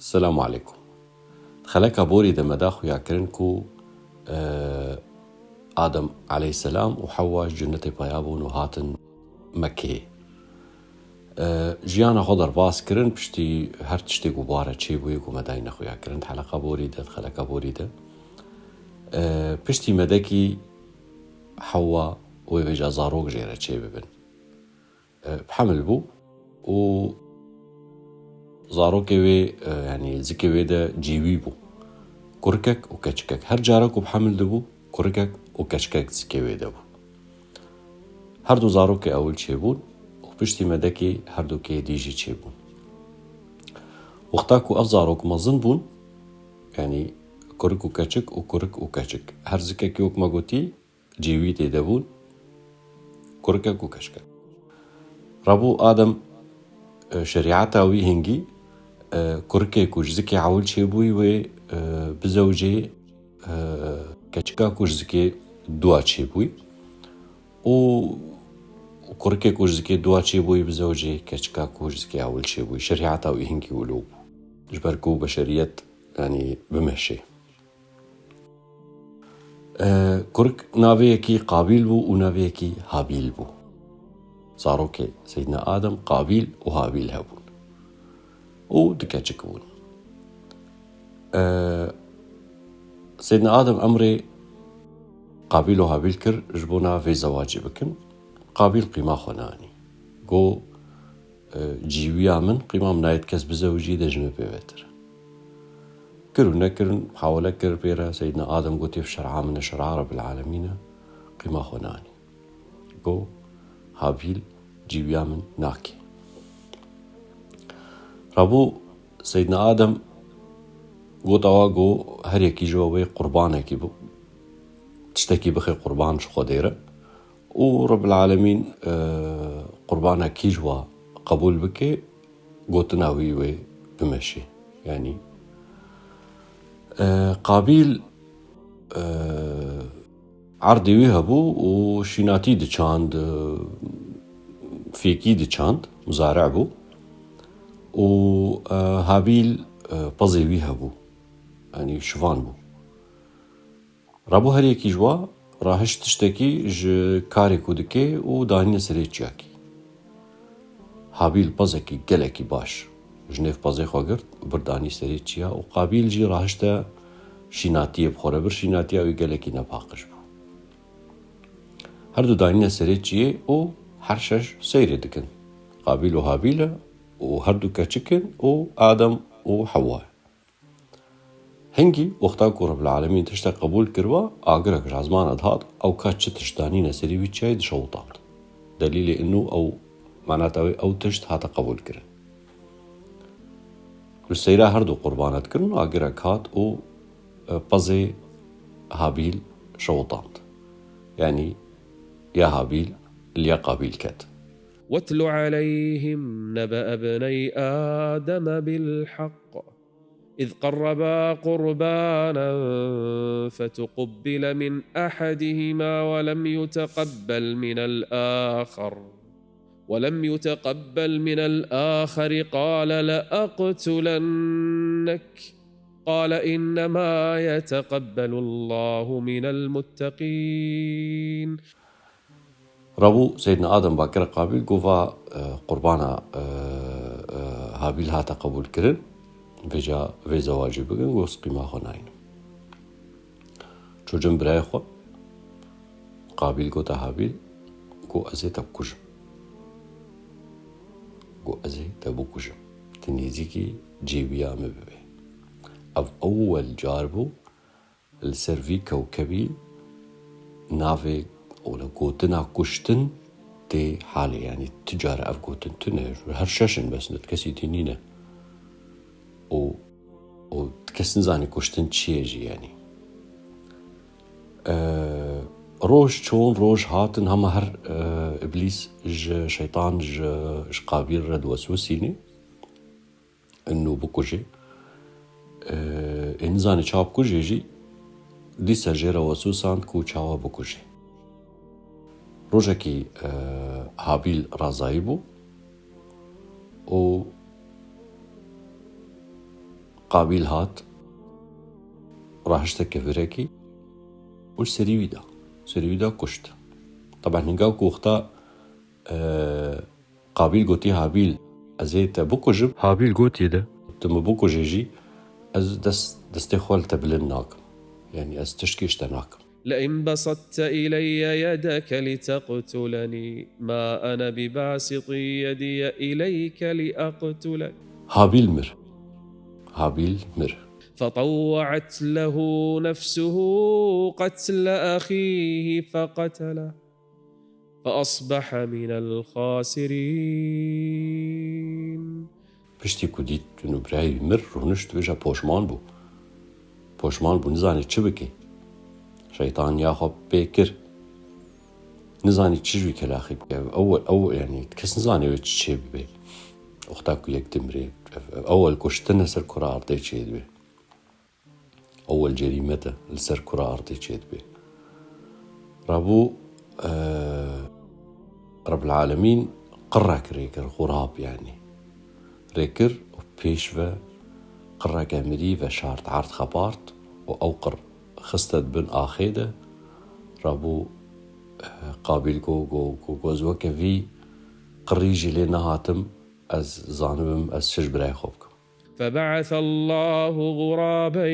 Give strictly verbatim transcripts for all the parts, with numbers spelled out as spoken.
Selamu aleykum. Di xeleka borî de me da xuyakirin ku, e, Adem aleyhisselam û Hewwa ji cennetê peya bûn û hatin Mekkeyê. E, jiyana xwe derbas kirin, piştî her tiştê ku bare çêbûyê ku me dayîne xuyakirin di heleqa borî de, di xeleka borî de. E, piştî medekî Hewwa wê vêca zarok jê re çêbibin. E, bi hemil bû û zarokê wê, e, yanî zikê wê de cêwî bû. Kurikek û keçikek. Her cara ku bi hemil dibû, kurikek û keçikek zikê wê de bû. Her du zarokê ewil çêbûn û piştî medekê her dukê dî jî çêbûn. Wexta ku ev zarok mezin bûn, yanî kurik û keçik û kurik û keçik, her zikekî wek me gotî, cêwî tê de bûn, kurikek û keçikek. Rabû Adem, e, şerîeta wî hingî, e, kurikê ku ji zikê ewil çêbûyî wê, e, bizewicê, e, keçika ku ji zikê dua çêbûyî û kurikê ku ji zikê dua çêbûyî bizewicê keçika ku ji zikê ewil çêbûyî. Şerîeta wî hingî wilo bû. Ji ber ku beşeriyet, yanî bimeşê. E, kurik navê yekî Qabîl bû û navê yekî Habîl bû. Zarokê Seydina Adem Qabîl û Habîl hebûn. Û du keçik bûn. E, Seydina Adem emrê Qabîl û Habîl kir ji bona vê zewacê bikin. Qabîl qîma xwe neanî. Got, e, cîwiya min, qîma min nayê kes bizewicî de ji min pêvetir. Kir û nekirin, hewle kir pê re, Seydina Adem got, "Ev şer'a min e, şer'a Rebbil Alemîn e, qîma xwe nanî." Got, "Habîl cîwiya min nake." Rabû Seydina Adem got, "Awa got, her yekî ji we wê qurbanekî bi, tiştekî bixê qurban ji Xwedê re." Û Rebbil Alemîn, e, qurbana kî ji wa qebûl bike, gotina wî wê bimeşe. Yanî, e, Qabîl, e, erdê wî hebû û şînatî diçand, e, fêkî diçand, muzare bû. Û, e, Habîl, e, pezê wî hebû. Yanî şivan bû. Rabû her yekî ji wa rahişt tiştekî ji karê ku dike û danîne serê çiyakî. Habîl pezekî gelekî baş ji nêv pezê xwe girt, bir danî serê çiya û Qabîl jî rahişte şînatiyê bi xwe re bir, şînatiya wî gelekî nepaqij bû. Her du danîne serê çiyê û her şeş seyrê dikin. Qabîl û Habîl e û her du keçik in û Adem û Hewwa ye. Hingî wexta ku Rebbil Alemîn tiştek qebûl kiriba, agirek ji ezmana dihat, ew ka çi tişt danîne serî wî çiyayê dişewitand. Delîlê inu ew, manata wê ew tişt hate qebûl kirin. Li seyra her du qurbana dikirin, agirek hat û, e, pezê Habîl şewitand. Yanî ya Habîl li ya Qabîl ket. واتل عليهم نبأ ابني آدم بالحق إذ قربا قربانا فتقبل من أحدهما ولم يتقبل من الآخر، ولم يتقبل من الآخر قال لأقتلنك، قال إنما يتقبل الله من المتقين. Rabû Seydina Adem ba kire Qabîl, got, "Va, e, qurbana, e, e, Habîl hate qebûl kirin, vêca vê zewacê bikin, got, ez qîma xwe nayînim." Çû cem birayê xwe, Qabîl gote Habîl, got, "Ez ê te bikujim." Got, "Ez ê te bikujim. Tu nêzîkî cêwiya min bibê." Ev ewwel car bû, li ser vî kewkebî navê, ola, gotina kuştin tê halê, yanî tu cara ev gotin tune, her şeş in bes, kesî tê nîne. Û, û kes nizane kuştin çi ye jî, yanî. E, roj çûn, roj hatin, hema her, e, Îblîs ji şeytan, ji, ji Qabîl re diweswesînê. Inu bikujê. Ê, ê nizanî çawa bikujê jî, dîsa jê re wesûsand ku çawa bikujê. Rojekî, e, Habîl razayî bû û Qabîl hat, rahişte kevirekî û serî wî da. Serî wî da kuşt. Taban hinga ku wexta, e, Qabîl gotî Habîl, "Ez ê te bikujim." Habîl gotiyê de, "Tu min bikujê jî, ez dest, destê xwe li te bilind nakim. Yanî ez tiştkî ji te nakim." لئن بسطت إلي يدك لتقتلني ما أنا بباسط يدي إليك لأقتلك. Habîl mir. Habîl mir. فطوعت له نفسه قتل أخيه فقتله فأصبح من الخاسرين. Piştî ku dît, tu birayê wî mir, rûnişt, vêca poşman bû. Poşman bû, nizanî çi bike. Şeytan ya xwe pê kir. Nizanî çi ji wî kelaxî bike. Ew, ew, yanî kes nizanî wê çi çê bibe. Wexta ku yek dimrê, ew, ew, ewel kuştin li ser kura erdê çêdibe. Ewel cerîmet e li ser kura erdê çêdibe. Rabû, e, Rebbil Alemîn qirrek rêkir, xurab yanî. Rêkir û pêş ve qirreke mirî veşart, erd xebart û ew qir xiste di bin axê de. Rabû, e, Qabîl got, got, got, got, "Ez weke vî qirî jî lê nehatim, ez zanibim, ez çi ji birayê xwe bikim." فبعث الله غرابا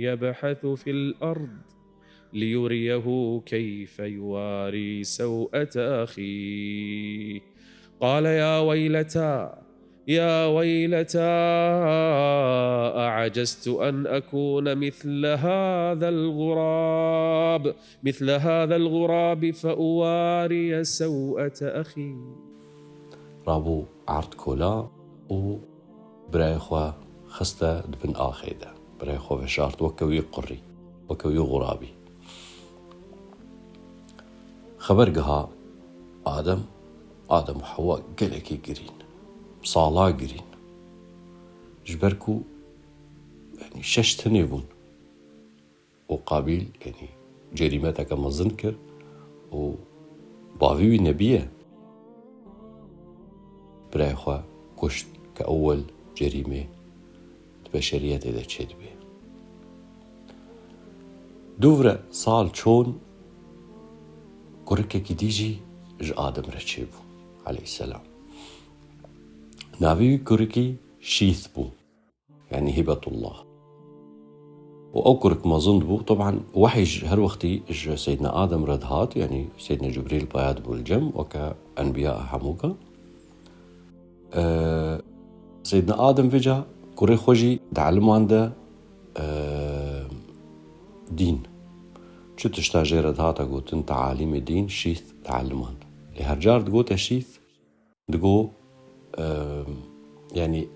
يبحث في الأرض ليريه كيف يواري سوءة أخيه. قال يا ويلتى، يا ويلتى، أعجزت أن أكون مثل هذا الغراب، مثل هذا الغراب فأواري سوءة أخي. Rabû erd kola û birayê xwe xiste di bin axê de. Birayê xwe veşart weke wî qurî, weke wî xurabî. Xeber giha Adem, Adem û Hewa gelekî girîn, sala girîn. Ji ber ku, yanî, şeş tenê bûn. Û Qabîl, yanî, cerîmeteke mezin kir û bavî wî nebî ye. Birayê xwe kuşt ke ewel cerîmê di beşeriyetê de çêdibe. Dûvre sal çûn, kurikekî dî jî ji Adem re çêbû, aleyhisselam. Navê wî kurikî Şîth bû. Yanî Hîbetullah. Û ew kurik mezin bû. Teban, wehî ji her wextî ji Seydina Adem re dihat, yanî Seydina Cibrîl paya dibû li cem, weke enbiya hemûka. Ee, Seydina Adem vêca kurê xwe jî dieliman de, ee, dîn. Çi tişta jê re dihata gotin, tealîmê dîn, Şîth dieliman. Lê her car digote Şîth, Digo, e, yanî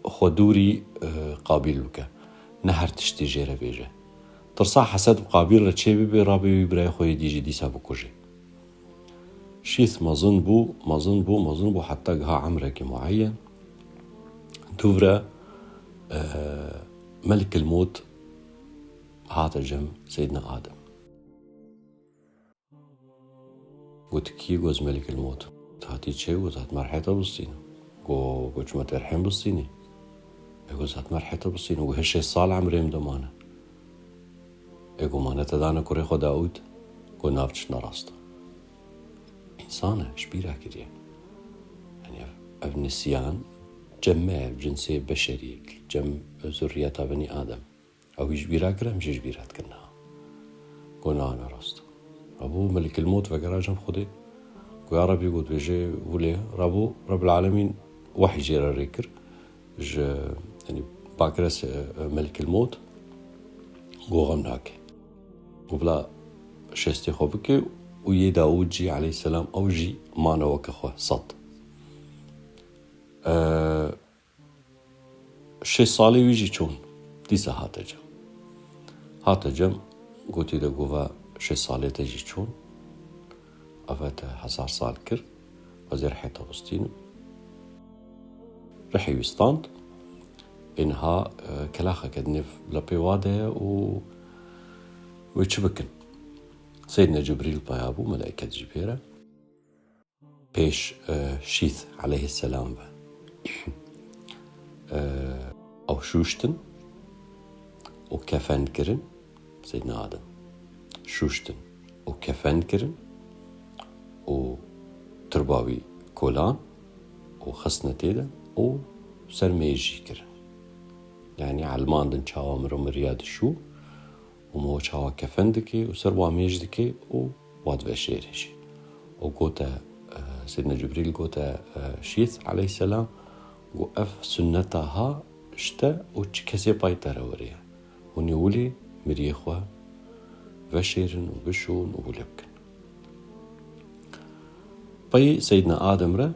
xwe dûrî, e, Qabîl bike. Ne her tiştî jê re bêje. Tirsa hesed bi Qabîl re çê bibe, rabe wî birayê xwe yê dî jî dîsa bikuje. Şîth mezin bû, mezin bû, mezin bû, heta giha emrekî mueyen. Dûvre, e, Melikil Mot hate cem Seydina Adem. Got, "Kî?" Got, "Melikil Mot." Hatî çê? Got, "Hatime rihê te bistînim." Got, "Got, çima te rihê min bistînî?" E, got, "Hatime rihê te bistînim." Got, "Hê şêst sal emrê min de mane." E, got, "Mane te dane kurê xwe Daûd?" Got, "Na, çi ne rast e." Însan e, ji bîra kiriye. Yanî ev, ev nisiyan cem me, ev cinsê beşerî, cem zurriyeta benî Adem. Ew wî ji bîra kir, em jî ji bîra dikin niha. Got, "Na, ne rast." Rabû Melikil Mot vegera cem Xwedê. Got, "Ya Rebî," got, "vêjê wile." Rabû Rebbil Alemîn wehî jê re rê kir. Ji, yanî, bakire se-, Melikil Mot. Got, "Xem nake." Got, "Bila şêstê xwe bike û yê Dawûd jî aleyhisselam ew jî mane weke xwe sed." Eee, Şêst salê wî jî çûn. Dîsa hate cem. Hate cem, gotî de gova şêst salê te jî çûn. Eve te hezar sal kir. Ez ê rihê te bistînim. Rihê wî stand. Ê niha, e, kelaxeke di nêv lepê wa de ye û wê çi bikin? Seydina Cibrîl paya bû, melaiket jî pê re. Pêş, e, Şîth aleyhisselam ve. E, Ew şûştin û kefen kirin, Seydina Adem. Şûştin û kefen kirin û tirba wî kolan û xistine tê de û ser mêj jî kirin. Yanî elmandin çawa miro miriya dişû û mo çawa kefen dike û ser wa mêj dike û wa diveşêre jî. Û gote, e, Seydina Cibrîl gote, e, Şîth aleyhisselam, got, "Ev sunneta ha ji te û çi kesê pay te re were ye. Hûn ê wile miriyê xwe veşêrin û bişûn û wile bikin." Pey Seydina Adem re,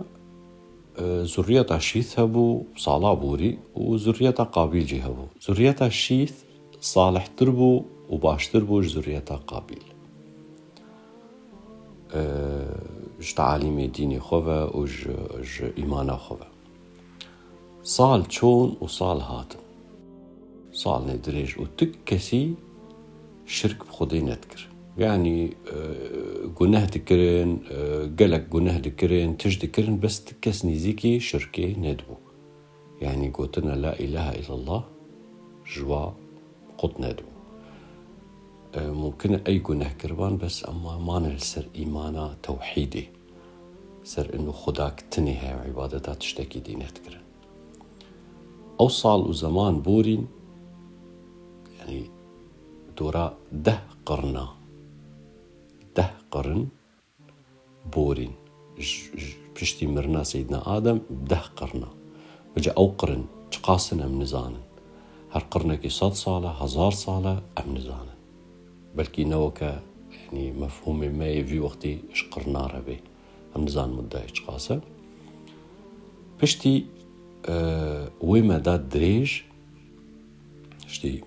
e, zurriyeta Şîth hebû, Sala borî û zurriyeta Qabîl jî hebû. Zurriyeta Şîth salihtir bû û baştir bû ji zurriyeta Qabîl. E, ji tealîmê dînê xwe ve û ji, ji îmana xwe ve. Sal çûn û sal hatin. Salnê dirêj û tu kesî şirk bi Xwedê nedikir. Yanî, e, guneh dikirin, e, gelek guneh dikirin, tişt dikirin, bes tu kes nîzîkî şirkê nedibû. Yanî gotina La ilahe illallah ji wa qut nedibû. E, mumkin e ey guneh kiriban, bes ema mane li ser îmana tewhîdê. Ser inu Xudak tinê heye û îbadeta tiştekî dî nedikirin. Ew sal û zeman borîn, yanî dora deh qirna, deh qirin borîn. Ji, ji piştî mirina Seydina Adem deh qirna. Vêca ew qirin çiqas in em nizanin. Her qirnekî sed sal e, hezar sal e, em nizanin. Belkî ne weke, yanî mefhûmê me yê vî wextî ji qirna re bê. Em nizanin muddayê çiqas e. Piştî, e, wê me da dirêj, piştî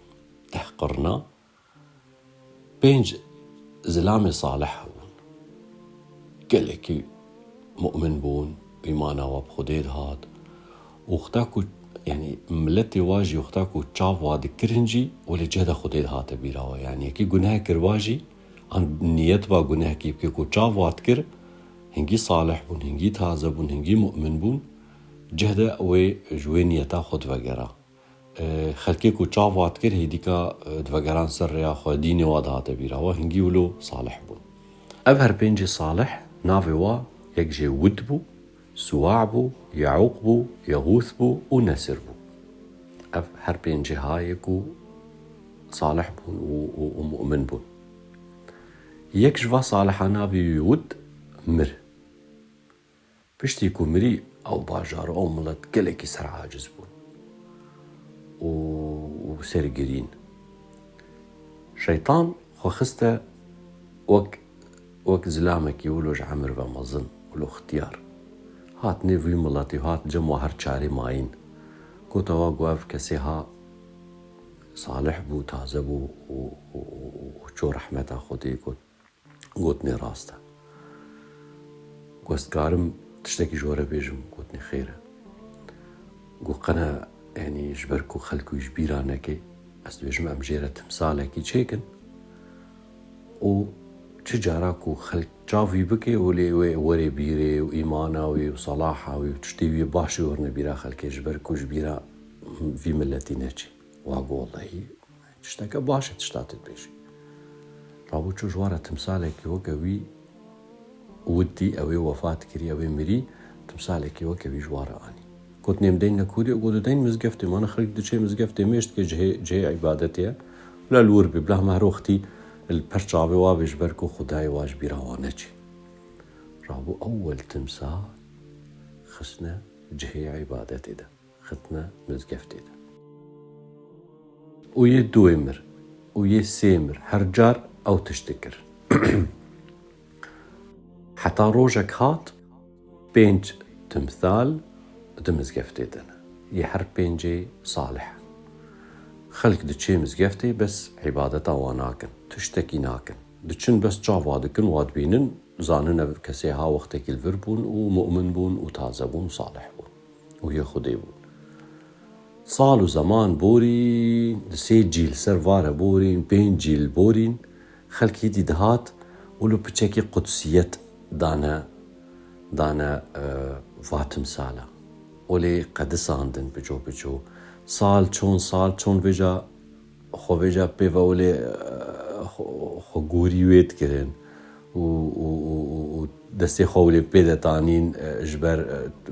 deh qirna, pênc zilamê salih hebûn. Gelekî mu'min bûn, îmana wa bi Xwedê dihat. Û wexta ku, yanî miletê wa jî wexta ku çav wa dikirin jî, welê cehda Xwedê dihate bîra wa. Yanî yekî guneh kiriba jî, an niyet ba gunehkî bike ku çav wa dikir, hingî salih bûn, hingî taze bûn, hingî mu'min bûn, cehde wê ji wê niyeta xwe divegera. E, xelkê ku çav wa dikir, hêdîka, e, divegeran ser rêya xwe, dînê wa dihate bîra wa, hingî wilo salih bûn. Ev her pêncê salih navê wa yek jê Wud bû, Suwa bû, Yeûq bû, Yexûth bû û Nesir bû. Ev her pêncê ha yê ku salih bûn û, û, û mu'min bûn. Yek ji va saliha navê wî Wud mir. Piştî ku mirî, ew bajar û ew milet gelekî ser aciz bûn û, û ser girîn. Şeytan xwe xiste wek, wek zilamekî wilo ji emir ve mezin, wilo xtiyar. Hat nêv wî miletî û hat cem wa her çarê mayîn. Gote wa ku ev kesê ha salih bû, taze bû û, û, û, û, û çû rehmeta Xwedê, got, Gotinê rast e. Got, ez dikarim tiştekî ji we re bêjim? Gotinê xêr e. Got, qene, yanî ji ber ku xelk wî ji bîra neke, ez dibêjim em jê re timsalekî çêkin û çi cara ku xelk çav wî bike û lê wê werê bîrê û îmana wî û salaha wî û tiştê wî baş jî werine bîra xelkê, ji ber ku ji bîra vî miletî neçe. Wa got, wellehî, tişteke baş e tişta tu dibêjî. Rabû çû ji wan re timsalekî weke wî Wud dî, ew ê wefat kirî, ew ê mirî, timsalekî weke wî ji wan re anî. Got, nêm deyn ne kûdê? Got, deyn mizgeftê. Mane xelk diçê mizgeftê mêj dike, cihê, cihê îbadetê ye. Bila li wir bê, bila hema her wextî li per çavê wa bê, ji ber ku Xwedayê wa ji bîra wan neçê. Rabû ewel timsal xistine cihê îbadetê de. Xistine mizgeftê de. Û yê duê mir, û yê sê mir, her car ew tişt dikir. Heta rojek hat, pênc timsal di mizgeftê de ne. Yê her pêncê salih. Xelk diçê mizgeftê, bes îbadeta wa nakin, tiştekî nakin. Diçin bes çav wa dikin, wa dibînin, zanin ev kesê ha wextekî li vir bûn û mu'min bûn û taze bûn û salih bûn û yê Xwedê bûn. Sal û zeman borîn, di sê cîl ser vare borîn, pênc cîl borîn, xelk hîdî dihat û li piçekî qudsiyet dane, dane, e, va timsala. Olê qedisandin piço piço, Sal çûn, sal çûn vêca xwe vêca pê ve wile, e, xwe, xwe gorî wê dikirin û, û, û, û, û destê xwe wile pê de tanîn, e, ji ber, e,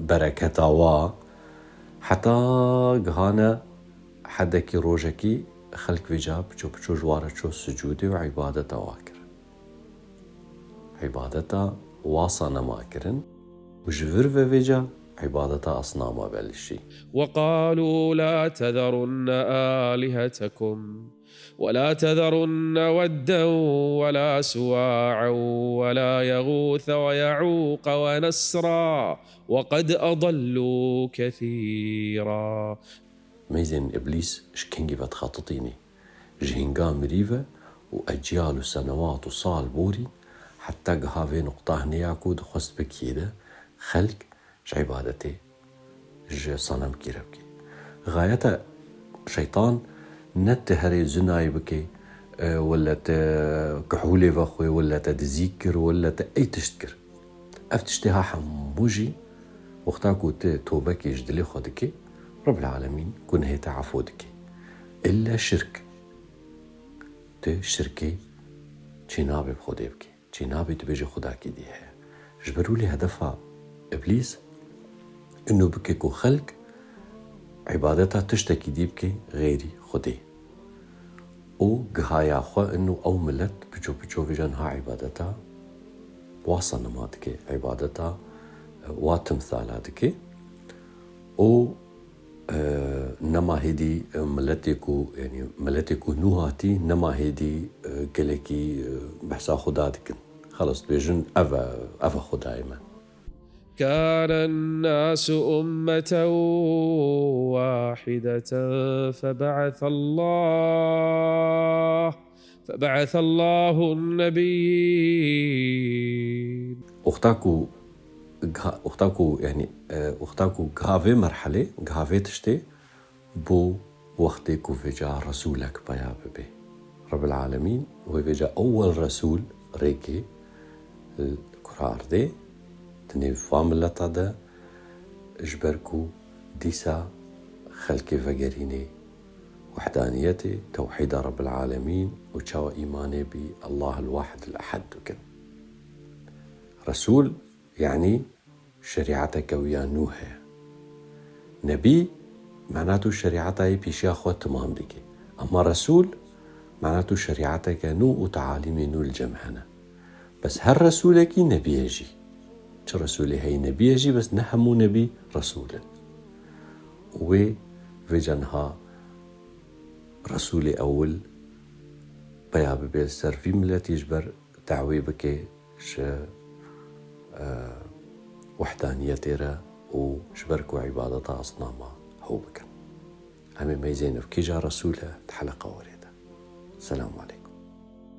bereketa wa. Heta gihane hedekî rojekî xelk vêca piço piço ji wa re çû sicûdê û îbadeta wa kir. Îbadeta wa sanema kirin û ji vir ve vêca îbadeta asnama belişî. وقالوا لا تذرن آلهتكم ولا تذرن ودا ولا سواعا ولا يغوث ويعوق ونسرا وقد أضلوا كثيرا. Meyzên Îblîs ji kengî ve dixetitînî. Ji hînga mirî ve û eciyal û senewat û sal borî heta giha vê nuqta hinê ya ku dixwest bikî de xelk ji îbadetê ji sanemkî re bikî. Xayeta şeytan ne ti herê zunayê bikê, e, wele te kihûlê vexwê, wele te dizî kir, wele te ey tişt kir. Ev tiştê ha hemû jî wexta ku tu tobekê ji dilê xwe dikê, Rebbil Alemîn gunehê te efû dike. Îlle şirk. Tu şirkê çênabê bi Xwedê bikê. Çênabê tu bêjî Xwedakî dî heye. Ji ber wî lê hedefa Îblîs ino bike ku xelk îbadeta tiştekî dî bike xeyrî Xwedê. Û gihaya xwe ino ew milet piço piço vêca niha îbadeta wa senema dike, îbadeta, e, wa timsala dike. Û, e, nema hêdî, e, miletê ku, yanî miletê ku nû hatî, nema hêdî, e, gelekî, e, behsa Xuda dikin. Xelas dibêjin, ev e, ev e Xudayê me. كان الناس أمة واحدة فبعث الله فبعث الله النبيين. Wexta ku giha-, wexta ku, yanî, e, wexta ku giha vê merhelê, giha vê tiştê, bû wextê ku vêca Resûlek peya bibe. Rebbil Alemîn wê vêca ewel Resûl rêkê li kura erdê, di nêv va mileta de, ji ber ku dîsa xelkê vegerînê wehdaniyetê, tewhîda Rebbil Alemîn û çawa îmanê bî Allah el-Wahid el-Ehad bikin. Resûl, yanî şerîeteke wî ya nû heye. Nebî, mena tu şerîeta yê pêşiya xwe timam dike. Ema Resûl, mena tu şerîeteke nû û tealîmê nû li cem hene. Bes her Resûlekî nebî ye jî. Çi Resûlê heyî nebî ye jî, bes ne hemû nebî Resûl in. Û wê vêca niha Resûlê ewil peya bibe li ser vî miletî ji ber dawê bike ji, e, wehdaniyetê re û ji ber ku îbadeta asnama hew bikin. Em ê meyzên ev kîja Resûl e di heleqa werê de. Selamun aleykum.